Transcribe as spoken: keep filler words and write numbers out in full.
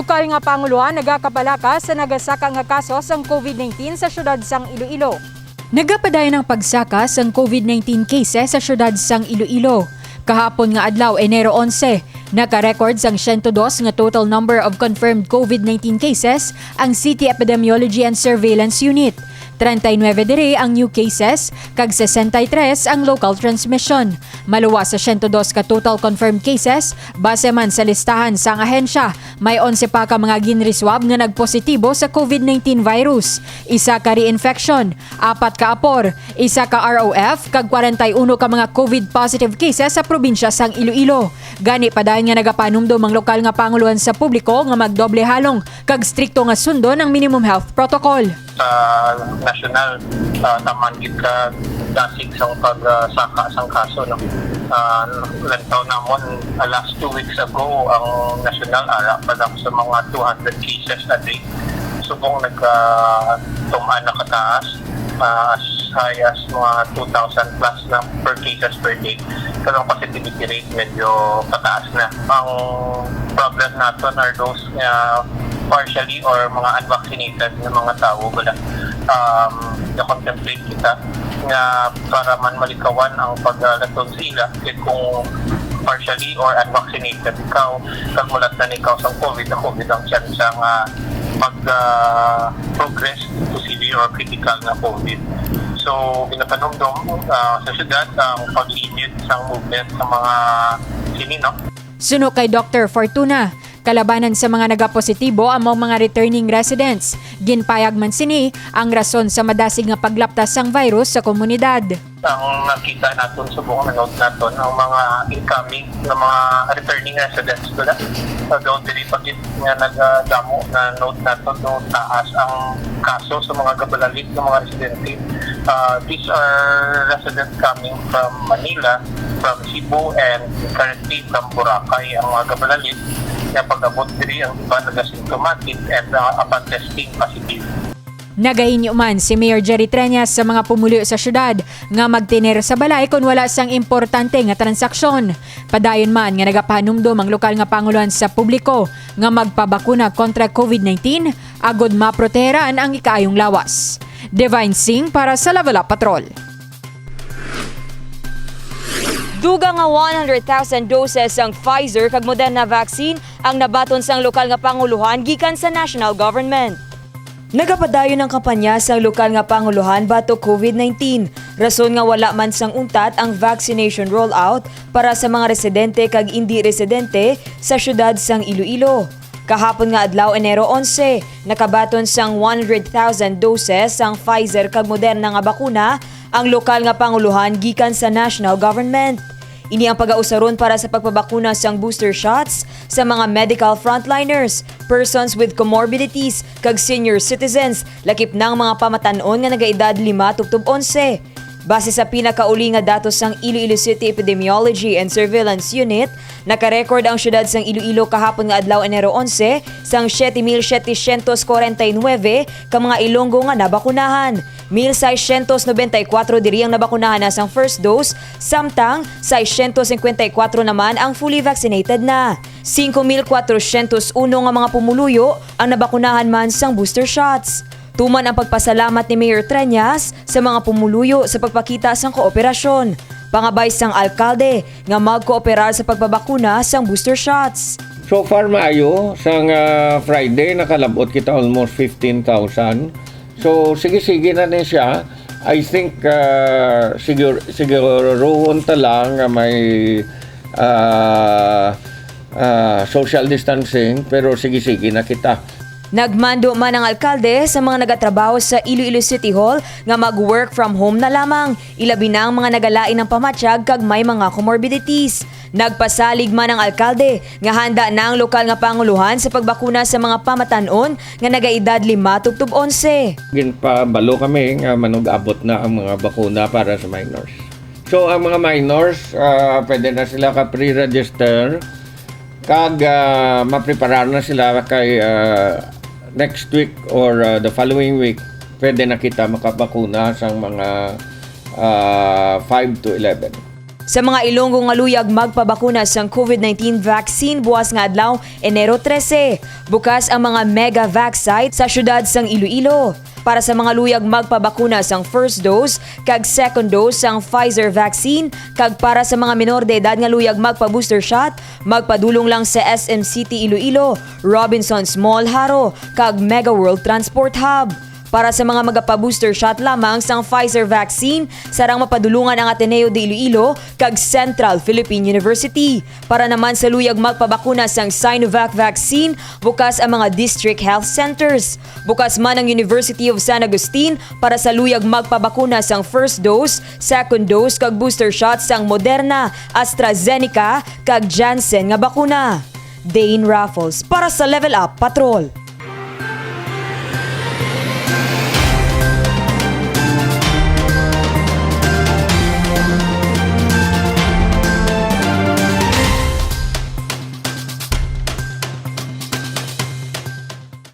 Lokal nga pangulohan nagakapalakas sa nagasaka nga kaso sang COVID nineteen sa siyudad sang Iloilo. Nagapadayon ang pagsaka sang COVID nineteen cases sa siyudad sang Iloilo. Kahapon nga adlaw, Enero onse, naka-record sang siyento dos nga total number of confirmed COVID nineteen cases ang City Epidemiology and Surveillance Unit. Treinta y nueve diri ang new cases, kag sesenta y tres ang local transmission. Maluwas sa siyento dos ka total confirmed cases, base man sa listahan sang ahensya, may onse pa ka mga ginriswab nga nagpositibo sa COVID nineteen virus, isa ka reinfection, apat ka apor, isa ka R O F, kag kwarenta y uno ka mga COVID positive cases sa probinsya sang Iloilo. Gani, padayon nga nagapanumdom ang lokal nga pangulohan sa publiko nga magdoble halong kag strikto nga sundon ang minimum health protocol. Sa nasyonal, ah, taman gid ka dasig sang pagsaka sang kaso, no? Ah, lantaw namon, ah, last two weeks ago, ang nasyonal ara pa lang sa mga two hundred cases a day. Subong nagka-, tumaan na kataas, ah, as high as mga two thousand plus na per cases per day. Pero ang positivity rate medyo pataas na. Ang problem naton are those nga partially or mga unvaccinated nga mga tawo bala. Um, na-contemplate kita nga para man malikawan ang paglaton sa ila, kay kung partially or unvaccinated ikaw, kag mulatnan ikaw sang COVID, ang COVID ang tsansa nga mag, ah, progress to severe or critical nga COVID. So, ginapanumdom, ah, sa syudad ang pag-limit sang movement sa mga sini, no? Suno kay Doctor Fortuna, kalabanan sa mga nagapositibo amo ang mga returning residents. Ginpayag man sini ang rason sa madasig nga paglaptas sang virus sa komunidad. Ang nakita naton subong na-note naton ang mga incoming nga mga returning residents bala. Although diri pa gid nga nagadamo, na-note naton do taas ang kaso sa mga gabalalit nga mga residente. Ah, these are residents coming from Manila, from Cebu, and currently from Boracay ang mga gabalalit. Nga pag-abot diri, ang iba nagasymptomatic and, ah, upon testing, positive. Nagahinyo man si Mayor Jerry Treñas sa mga pumuluyo sa syudad nga magtener sa balay kon wala sang importante nga transaksyon. Padayon man nga nagapahanumdom ang lokal nga pangulohan sa publiko nga magpabakuna kontra COVID nineteen agod maproteheran ang ikaayong lawas. Divine Singh para sa Level Up Patrol. Dugang nga one hundred thousand doses sang Pfizer kag Moderna vaccine ang nabaton sang lokal nga pangulohan gikan sa national government. Nagapadayon ang kampanya sang lokal nga pangulohan batok COVID nineteen, rason nga wala man sang untat ang vaccination rollout para sa mga residente kag indi residente sa siyudad sang Iloilo. Kahapon nga adlaw, Enero onse, nakabaton sang one hundred thousand doses sang Pfizer kag Moderna nga bakuna ang lokal nga pangulohan gikan sa national government. Ini ang pagausaron para sa pagpabakuna sang booster shots sa mga medical frontliners, persons with comorbidities, kag senior citizens, lakip na ang mga pamatan-on nga nagaedad lima tubtob onse. Base sa pinakauli nga datos sang Iloilo City Epidemiology and Surveillance Unit, naka-record ang siyudad sang Iloilo kahapon nga adlaw, Enero onse, sang siete mil setecientos kwarenta y nuebe ka mga Ilonggo nga nabakunahan. Mil seiscientos noventa y cuatro diri ang nabakunahan na sang first dose, samtang seiscientos cincuenta y cuatro naman ang fully vaccinated na. Cinco mil cuatrocientos uno nga mga pumuluyo ang nabakunahan man sang booster shots. Tuman ang pagpasalamat ni Mayor Treñas sa mga pumuluyo sa pagpakita sang kooperasyon, pangabay sang alkalde nga magkooperar sa pagpabakuna sang booster shots. So far, maayo. Sang, ah, Friday, nakalab-ot kita almost fifteen thousand. So, sige-sige na ni siya. I think, ah, sigur-, siguruhon ta lang nga may, ah, ah, social distancing, pero sige-sige na kita. Nagmando man ang alkalde sa mga nagatrabaho sa Iloilo City Hall nga mag-work from home na lamang, ilabi na ang mga nagalain ang pamatyag kag may mga comorbidities. Nagpasalig man ang alkalde nga handa na ang lokal nga pangulohan sa pagbakuna sa mga pamatan-on nga nagaedad lima tubtob onse. Ginpabalo kami nga manug-abot na ang mga bakuna para sa minors. So, ang mga minors, ah, pwede na sila ka-pre-register. Kag, ah, mapreparar na sila kay, ah, next week or, ah, the following week, pwede na kita makabakuna sang mga, ah, five to eleven. Sa mga Ilonggo nga luyag magpabakuna sang COVID nineteen vaccine buwas nga adlaw, Enero trese, bukas ang mga Mega Vax site sa siyudad sang Iloilo. Para sa mga luyag magpabakuna sang first dose kag second dose sang Pfizer vaccine, kag para sa mga menor de edad nga luyag magpa-booster shot, magpadulong lang sa S M City Iloilo, Robinsons Mall Jaro, kag Mega World Transport Hub. Para sa mga magapa-booster shot lamang sang Pfizer vaccine, sarang mapadulungan ang Ateneo de Iloilo kag Central Philippine University. Para naman sa luyag magpabakuna sang Sinovac vaccine, bukas ang mga district health centers. Bukas man ang University of San Agustin para sa luyag magpabakuna sang first dose, second dose, kag booster shot sang Moderna, AstraZeneca, kag Janssen nga bakuna. Dane Raffles para sa Level Up Patrol.